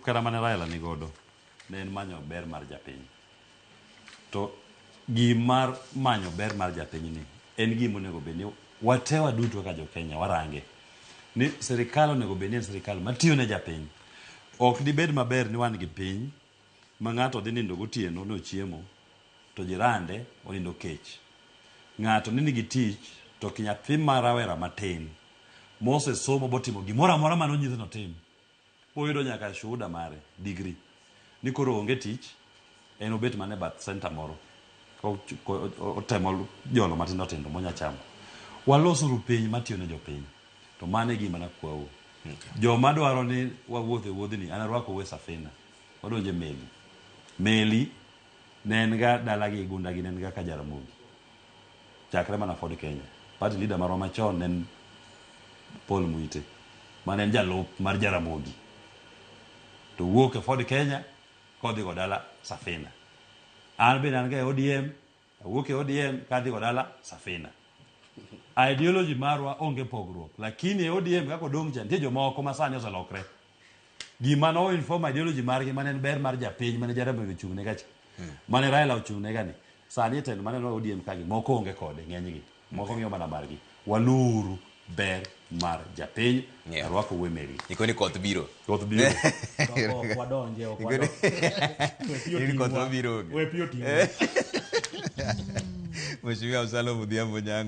kata mane Raila nigodo ne en manyo ber mar japiny. To gimar manyo ber mar japiny ni en gima onego bed ni wate waduto kaka jo-Kenya warange ni sirikal onego bed ni en sirikal matiyo ne japiny. Ok dibed maber ni wan gi piny ma ng'ato dhi nindo gotieno ni ochiemo to jirande onindo kech. Ng'ato ni nigi tich to nyathi ma rawera matin mosesomo botimo gimoro amora mane onyise notim boyudo nyaka shuhuda mare degree ni koro onge tich en obet mana e bath center moro otemo jolo matindo tindo monya chamo. Walosuru piny matiyo ne jopiny to mano e gima nakwau. Joma dwaro ni wawuoth e wuodhni an arwakou e safina wadonjo e meli. Meli ne en ga dalagi gundagi ne en ga ka Jaramogi chakre mana Ford Kenya. Party leader marwa machon ne en Paul Muite mane en jalup mar Jaramogi to wuok e Ford Kenya kodhi go dala Safina. An bende an ga e ODM awuok e ODM kadhi go dala Safina. Ideology marwa onge pogruok lakini e ODM kaka odong' cha nitie jomoko ma sani oselokre. Gima no inform ideology margi mane en ber mar japiny mane Jaramogi ochung' ne gacha. Mane Raila ochung' ne gani. Sani e telo maneno ODM kagi moko onge kode ng'enygi. Moko ng'iyo mana margi. Waluru ber mar japiny. Arwako e meli. Ikoni koth biro. Koth biro. Ok wadonje, ok wadonje. Koth mabiro onge. We pi oting'wa. Mheshimiwa Absalom Odhiambo Nyango.